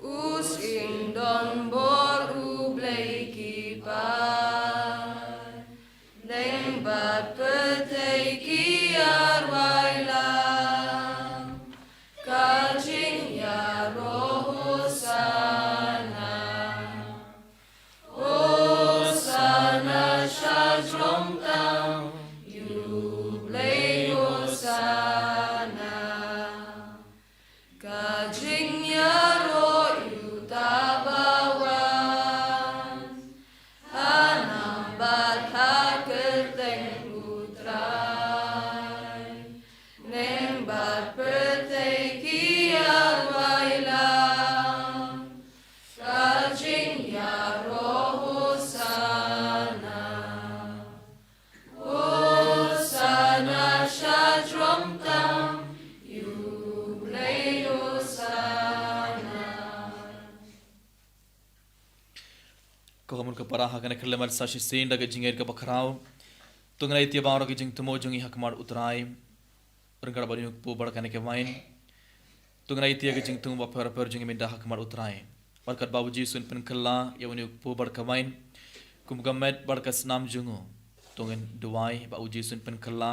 u syiem donbor U Blei ki paid. Bneng bad pyrthei ki ïarwai lang ka jingïaroh Hosana. Hosana sha jrong tam ïa U Blei, Hosana. Ka jingïaroh ïa uta ba wan ha nam bad ha kyrteng U Trai. Bneng bad pyrthei ki ïarwai lang ka jingïaroh Hosana. Hosana sha jrong tam ïa U Blei, Hosana. Ko khun ko para, ha kane ka khyllipmat sa shisien da ka jingïeit kaba khraw, to ngin ïa ïa baroh ka jingthmu jong ngi ha khmat U Trai. Ryngkat bad une u kpu bad kane ka wain, to ngin ïa ïa ka jingthmu bapher bapher jong ngi mynta ha khmat U Trai. Bad katba U Jisu un pynkylla ïa une u kpu bad ka wain kum ka met bad ka snam jong u, to ngin duwai ba U Jisu un pynkylla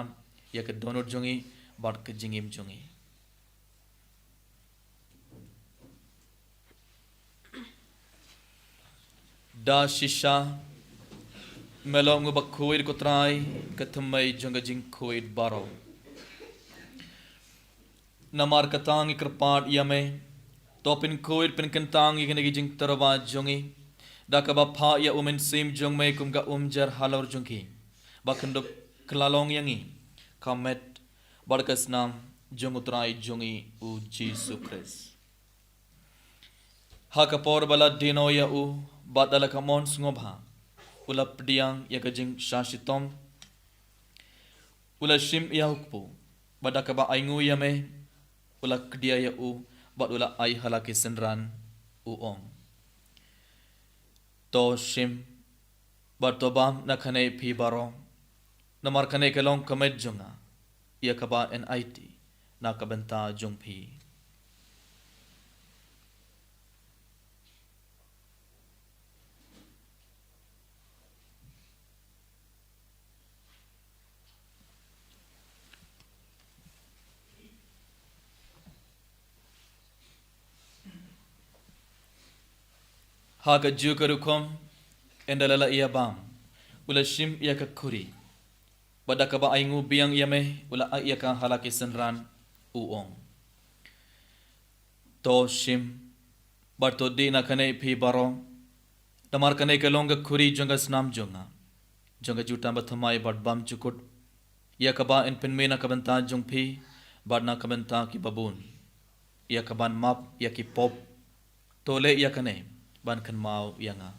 ïa ka dohnud jong ngi bad ka jingim jong ngi. Da shisha me long u bakhuid, ko Trai, ka thymmei jong ka jingkhuid baroh. Namar kata ngi kyrpad ïa me, to pynkhuid pynkyntang ïa kine ki jingtyrwa jong ngi da kaba phah ïa U Mynsiem jong me kum ka umjar halor jong ki, ba kan dup kylla long ïa ngi ka met bad ka snam jong U Trai jong ngi U Jisu Khrist. Ha ka por ba la die noh ïa u bad da la ka mon sngewbha, u la pdiang ïa ka jingshah shitom, U la shim ïa u kpu, bad da kaba ainguh ïa me, u la kdiah ïa u, bad u la ai ha la ki synran, u ong: To shim, bad to bam na kane phi baroh, namar kane ka long ka met jong nga, ïa kaba yn aiti na ka bynta jong phi. Ha kajuh ka rukom, ynda la ïa bam, u la shim ïa ka khuri, bad da kaba ainguh biang ïa me, u la ai ïa ka ha la ki synran, u ong: To shim, bad to dih na kane phi baroh, namar kane ka long ka khuri jong ka snam jong nga, jong ka jutang bathymmai bad bymjukut, ïa kaba yn pynmih na ka bynta jong phi, bad na ka bynta kiba bun, ïa kaban map ïa ki pop. To leh ïa kane ban kynmaw ïa nga.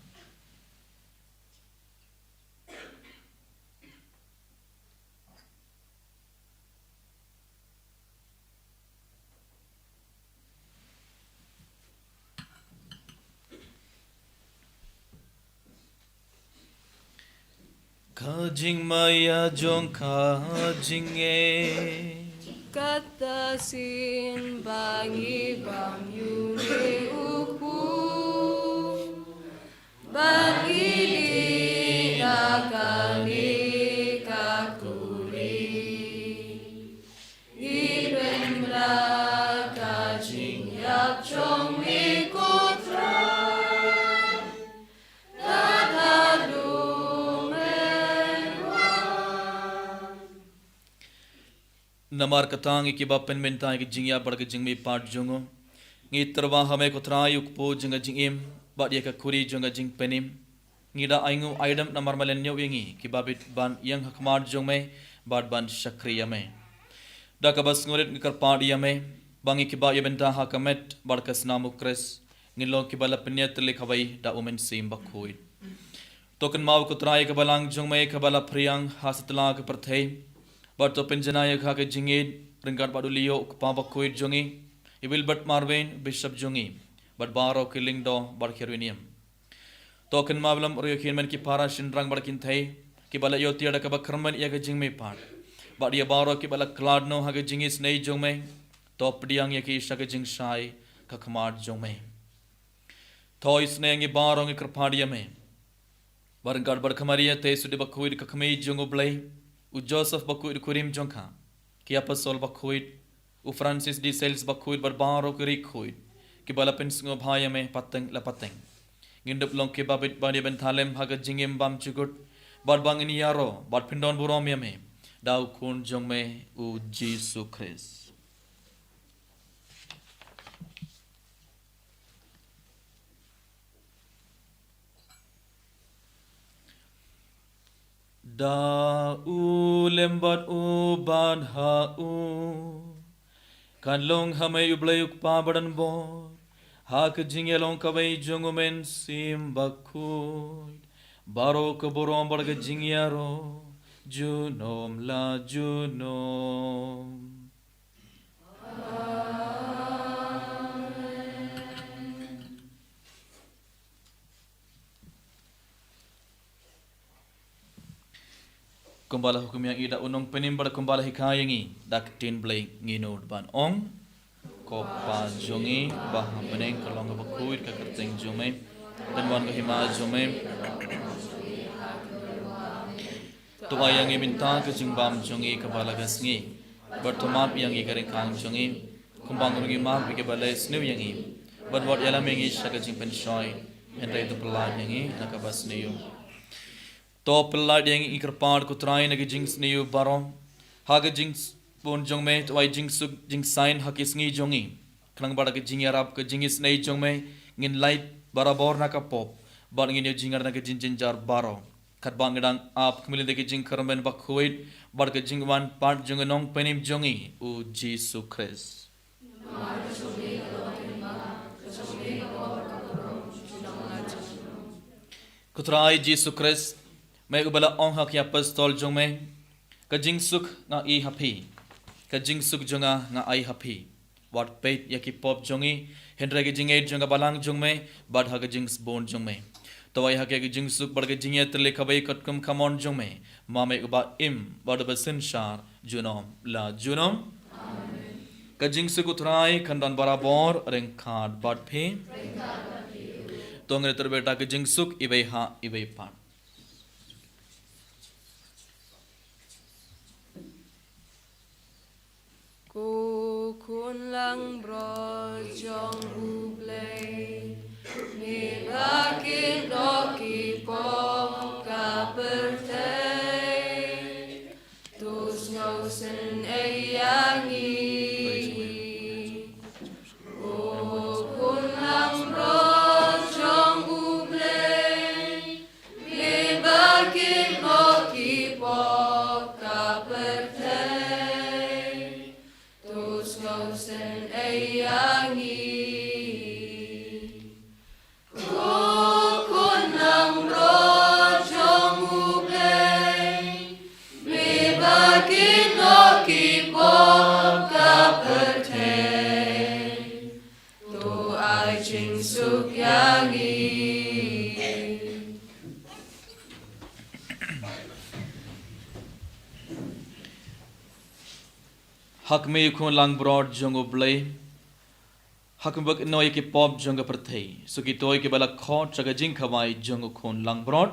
Ka jingmaïa jong ka jingngeit. Kata shisien ba ngi bam ïa une u kpu, ba ngi dih na kane ka khuri, ngi pynbna ka jingïap jong me ko Trai, tad haduh men wan. Namar kata ngi kiba pynmynta ïa ka jingïap bad ka jingmihpat jong u, ngi tyrwa ha me ko Trai, u kpu jong ka jingim, bad ïa ka khuri jong ka jingpynim. Ngi da ainguh aidam namar me la ñiew ïa ngi kiba bit ban ïeng ha khmat jong me, bad ban shakri ïa me. Da kaba sngewrit ngi kyrpad ïa me, ba ngi kiba ïa bynta ha ka met bad ka snam u Khrist, ngin long kiba la pynïatylli kawei da u Mynsiem Bakhuid. To kynmaw ko Trai ka balang jong me kaba la phriang ha satlak ka pyrthei, bad to pynjanai ïa ka ha ka jingïeit ryngkat bad u Leo u kpa bakhuid jong ngi, i Wilbert Marvin, Bishop jong ngi, bad baroh ki lyngdoh bad ki riewniam. To kynmaw lem ruh ïa ki hynmen ki para shynrang bad kynthei kiba la ïoh tiar da kaba kyrmen ïa ka jingmihpat, bad ïa baroh kiba la khlad noh ha ka jingisynei jong me, to pdiang ïa ki sha ka jingshai ha khmat jong me. To isynei ïa ngi baroh, ngi kyrpad ïa me, bad ryngkat bad ka Maria te shu dei bakhuid ka Kmie jong u Blei, u Joseph bakhuid u kurim jong ka, ki apostol bakhuid, u Francis de Sales bakhuid bad baroh ki riewkhuid kiba la pynsngewbha ïa me pateng la pateng. Ngin dup long kiba bit ban ïa bynta lem ha ka jingim bymjukut, bad ba ngin ïaroh bad pyndonburom ïa me da u Khun jong me u Jisu Khrist. Da u lem bad u ban ha u, kan long ha me u Blei u Kpa badonbor, ha ka jingïalong kawei jong u Mynsiem Bakhuid, baroh ka burom bad ka jingïaroh junom la junom. Kumba la hukum ïa ngi da u nongpynim bad kumba la hikai ïa ngi da ka ktien Blei, ngin nud ban ong: Ko Kpa jong ngi ba ha bneng, ka long kaba khuid ka kyrteng jong me, kan wan ka hima jong me. To ai ïa ngi mynta ka jingbam jong ngi kaba la ka sngi, bad to map ïa ngi ka ryngkang jong ngi, kumba ngi ruh ngi map ïa kiba leh sniew ïa ngi, bad wat ïalam ïa ngi sha ka jingpynshoi, hynrei to pyllait ïa ngi na kaba sniew. To pyllait ïa ngi, ngi kyrpad ko Trai, na ki jingsniew baroh, ha ka jingbun jong me, to ai jingsuk jingsain ha ki sngi jong ngi, khnang ba da ka jingïarap ka jingisynei jong me, ngin lait barabor na ka pop, bad ngin ïoh jynjar na ka jingjynjar baroh, katba ngi dang ap khmih da ka jingkyrmen bakhuid bad ka jingwan pat jong u Nongpynim jong ngi u Jisu Khrist. Ko Trai Jisu Khrist, me uba la ong ha ki apostol jong me, Ka jingsuk nga ai ha phi, ka jingsuk jong nga nga ai ha phi. Wat peit ïa ki pop jong ngi, hynrei ka jingngeit jong ka balang jong me, bad ha ka jingsbun jong me. To ai ha ki ka jingsuk bad ka jingïatylli kaba katkum ka mon jong me, ma me uba im bad uba synshar junom la junom. Ka jingsuk U Trai kan don barabor ryngkat bad phi. To ngin ïatylli beit ïa ka jingsuk iwei ha iwei pat. Ko khun langbrot jong U Blei, me ba kit noh ki pop ka pyrthei, to sngewsynei ïa ngi. Ko khun langbrot jong U Blei, me ba kit noh ki pop ka pyrthei, to sngewsynei ïa ngi. Ko khun langbrot jong U Blei, me ba kit noh ki pop ka pyrthei, to ai jingsuk ïa ngi. Ha khmih, ko khun langbrot jong U Blei, ha khmih ba kit noh ïa ki pop jong ka pyrthei, suk ïa kito kiba la khot sha ka jingkhawai jong ko khun langbrot.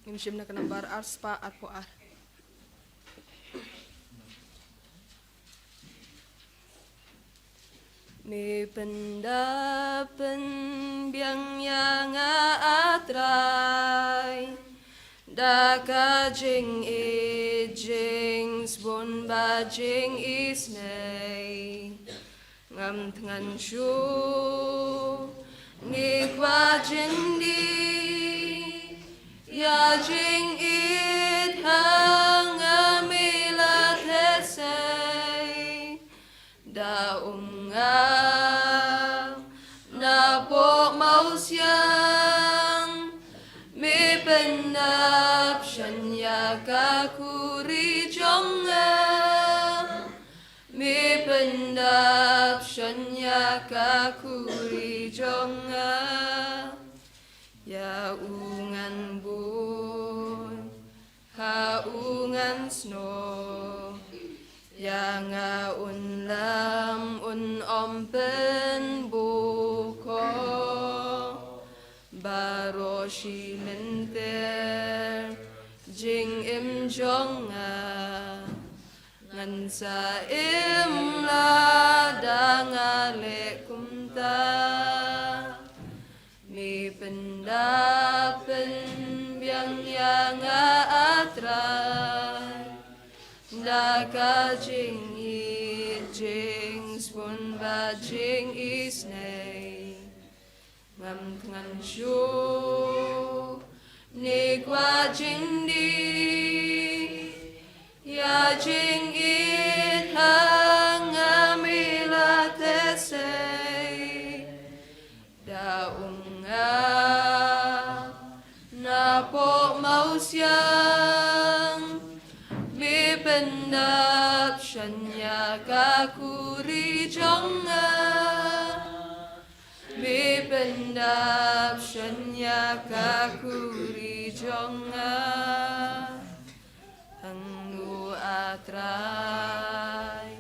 Ngin shim na ka nambar ar spah arphew ar. Me pyndap pynbiang ïa nga, A Trai, da ka jingïeit, jingsbun bad jingisynei. Ngam thngan shuh, ngi kwah jin die ïa jingïeit ha nga, me la theh sei. Da um nga napoh mawsiang, me pyndap shen ïa ka khuri jong nga. Me pyndap shen ïa ka khuri jong nga. Ïa u ngan bud, ha u ngan snoh. Ïa nga un lam, un ym pynbukor. Bar Shi lynter jingim jong nga, ngan sa im lada nga leh kumta. Me pyndap pynbiang ïa nga, A Trai, da ka jingïeit, jingsbun bad jingisynei. Ngam thngan shuh ne kwah jingdih, ïa jingïeit ha nga me la theh sei. Da um nga napoh mawsiang, me pyndap shen ïa ka khuri jong nga. Me pyndap shen ïa ka khuri jong nga. Hangno, A Trai,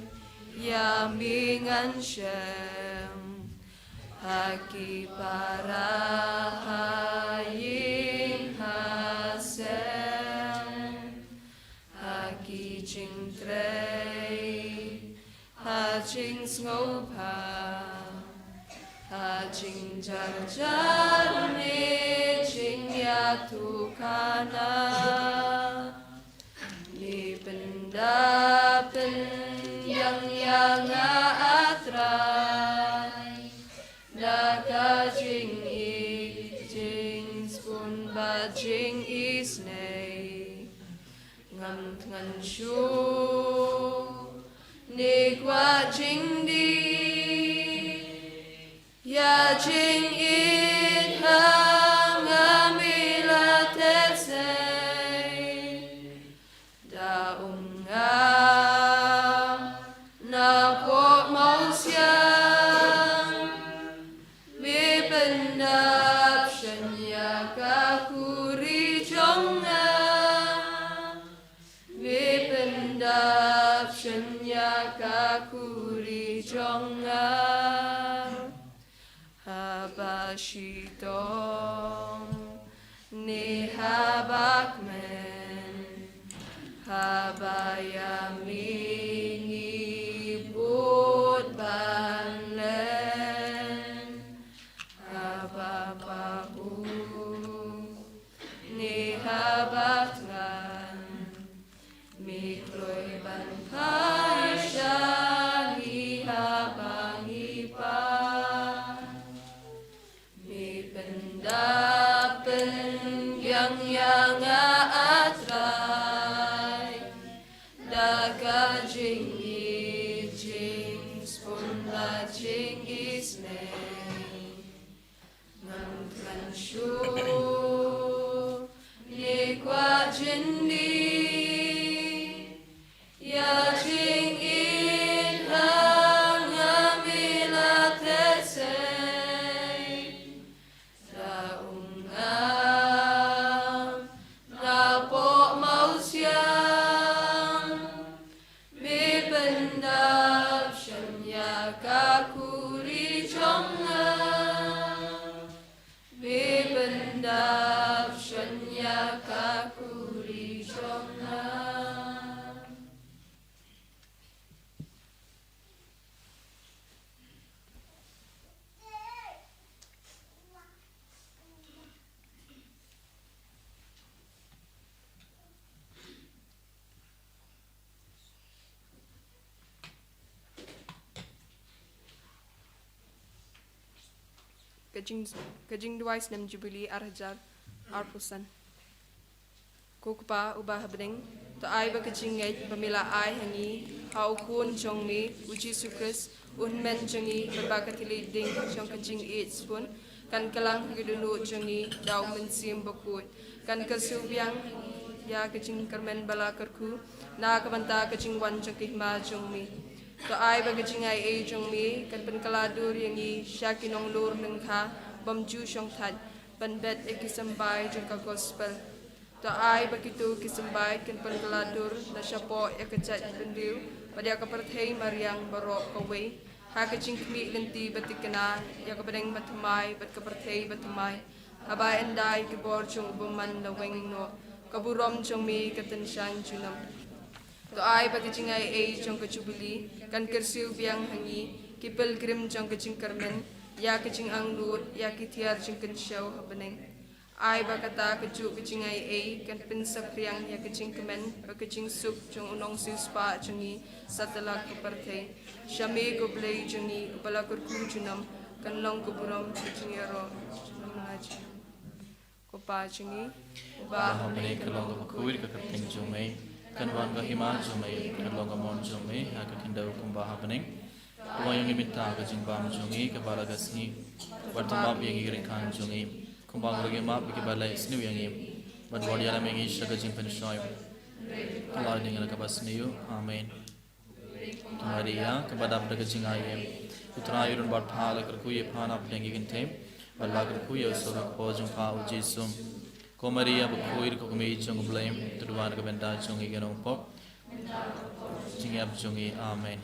ïa me ngan shem? Ha ki para, ha ïing ha sem, ha ki jingtrei, ha jingsngewbha, ha jingjarjar ne jingïathuhkhana. Me pyndap pynbiang ïa nga, A Trai, da ka jingïeit, jingsbun bad jingisynei. Ngam thngan shuh ne kwah jingdih, ïa jingïeit ha nga me la theh sei. Da um nga napoh mawsiang, me pyndap shen ïa ka khuri jong nga. Me pyndap shen ïa ka khuri jong nga. Haba shitom ne haba kmen, haba ïa me ngi bud ban len, haba pahuh ne haba thngan, me kloi ban phai sha ngi haba ngi pan. Me pyndap pynbiang ïa nga, A Trai, da ka jingïeit, jingsbun bad jingisynei. Ngam thngan shuh ne kwah jingdih, ïa jingïeit ha nga me la theh sei. Da um nga napoh mawsiang, me pyndap shen ïa ka khuri jong nga. Me pyndap shen ïa ka khuri jong nga. Ka jing, ka jingduwai snem Jubili ar hajar arphew san. Ko Kpa uba ha bneng, to ai ba ka jingngeit ba me la ai ha ngi ha u Khun jong me u Jisu Khrist, u Hynmen jong ngi, bad ba ka thylliej ding jong ka jingïeit sbun kan kylang ha ka dohnud jong ngi da u Mynsiem Bakhuid, kan kyrsiewbiang ïa ka jingkyrmen ba la kyrkhu na ka bynta ka jingwan jong ka hima jong me. To ai ba ka jingaiei jong me kan pynkylla dur ïa ngi sha ki nonglur lyngkha bym ju shongthait ban bet ïa ki symbai jong ka gospel. To ai ba kito ki symbai kin pynkylla dur na shapoh ïa ka jaitbynriew bad ïa ka pyrthei mariang baroh kawei, ha ka jingkhmih lynti ba thikna ïa ka bneng bathymmai bad ka pyrthei bathymmai, Haba ynda ïa ki bor jong u bymman la weng noh, ka burom jong me ka tyngshaiñ junom. To ai ba ka jingaiei jong ka Jubili kan kyrsiew biang ha ngi, ki pilgrim jong ka jingkyrmen, ïa ka jingangnud, ïa ki tiar jingkynshew ha bneng. Ai ba kata kajuh ka jingaiei kan pynsaphriang ïa ka jingkmen bad ka jingsuk jong u nongsiewspah jong ngi satlak ka pyrthei. Sha me ko Blei jong ngi uba la kyrkhu junom, kan long ka burom ka jingïaroh junom la junom. Ko Pa jong ngi uba ha bneng, kan long ka bakhuid ka kyrteng jong me, kan wan ka hima jong me, kan long ka mon jong me ha ka khyndew kumba ha bneng. Pynlong ïa ngi mynta ka jingbam jong ngi kaba la ka sngi, bad to map ïa ngi ki ryngkang jong ngi, kumba ngi ruh ngi map ïa kiba leh sniew ïa ngi, bad wat ïalam ïa ngi sha ka jingpynshoi, hynrei khlad ïa ngi na kaba sniew. Amen. Ko Maria kaba dap da ka jingaiei, u Trai u don bad pha, la kyrkhu ïa pha na pdeng ki kynthei, bad la kyrkhu ïa u sawdong ka por jong pha u Jisu. Ko Maria bakhuid, ko kmie jong u Blei, to duwai na ka bynta jong ngi ki nongpop, jingïap jong ngi. Amen.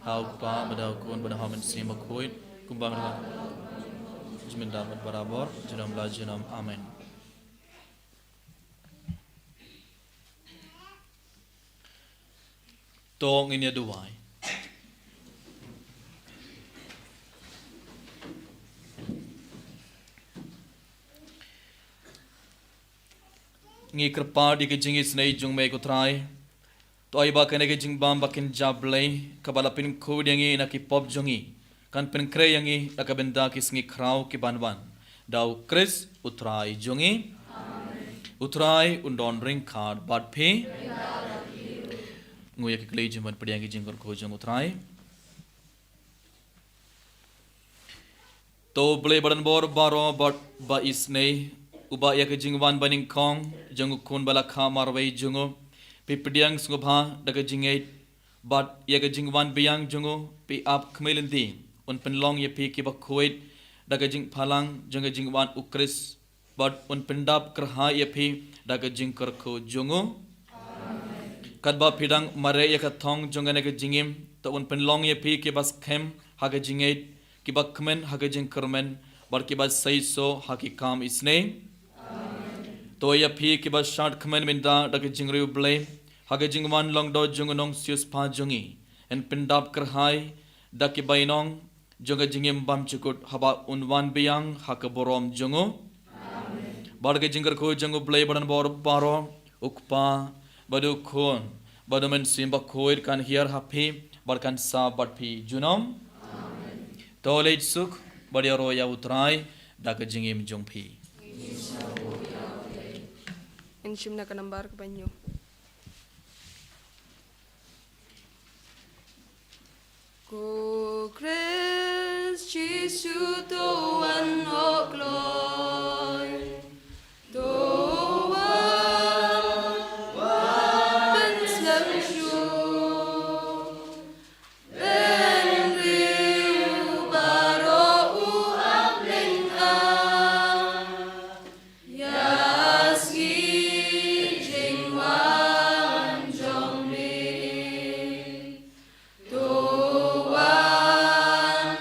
Ha u Kpa bad ha u Khun bad ha u Mynsiem Bakhuid, kumba ka la ka jingmynta bad barabor, junom la junom. Amen. To ngin ïa duwai. Ngi kyrpad ïa ka jingisynei jong me ko Trai. To ai ba kane ka jingbam ba kynja Blei kaba la pynkhuid ïa ngi na ki pop jong ngi, kan pynkhreh ïa ngi na ka bynta ki sngi khraw ki ban wan. Da u Khrist u Trai jong ngi. U Trai un don ryngkat bad phi. Ngu ïa ki kli jong ban pdiang ki jingkyrkhu jong u Trai. To Blei ba don bor baroh bad ba isynei, uba ïa ka jingwan banyngkong jong u Khun ba la kha marwei jong u phi pdiang sngewbha da ka jingngeit, bad ïa ka jingwan biang jong u phi ap khmih lynti, un pynlong ïa phi kiba khuid da ka jingphalang jong ka jingwan u Khrist, bad un pyndap kyrhai ïa phi da ka jingkyrkhu jong u. Katba phi dang mareh ïa ka thong jong kane ka jingim, to un pynlong ïa phi kiba skhem ha ka jingngeit, kiba kmen ha ka jingkyrmen, bad kiba seisoh ha ki kam isynei. To ïa phi kiba shad kmen mynta da ka jingriewblei ha ka jingwan lyngdoh jong u Nongsiewspah jong ngi, yn pyndap kyrhai da ki bainong jong ka jingim bymjukut haba un wan biang ha ka burom jong u. Bad ka jingkyrkhu jong u Blei ba don bor baroh, u Kpa, bad u Khun, bad u Mynsiem Bakhuid kan hiar ha phi bad kan sah bad phi junom. To leit suk bad ïaroh ïa u Trai da ka jingim jong phi. Ngin shim na ka nambar kaba hynñiew. Ko Khrist Jisu to wan hok kloi, to wan, wan pynslem shuh, pynriew baroh u ap lyngngoh. Ïa sngi jingwan jong me. To wan,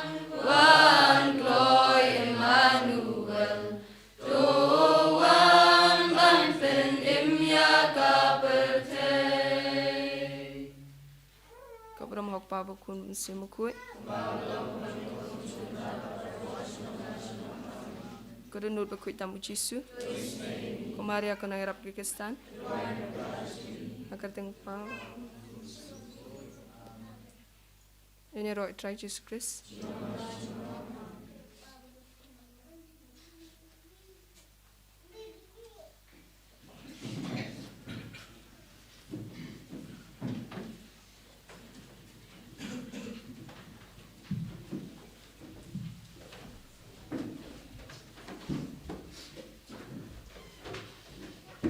wan kloi Immanuel. To wan ban pynim ïa ka pyrthei. Ka burom ha u Kpa, bad u Khun, bad u Mynsiem Bakhuid. Ka dohnud bakhuid tam u Jisu. Ko Maria ko nongïarap ki Khristan. Ha ka kyrteng u Kpa. Ngin ïaroh ïa u Trai Jisu Khrist.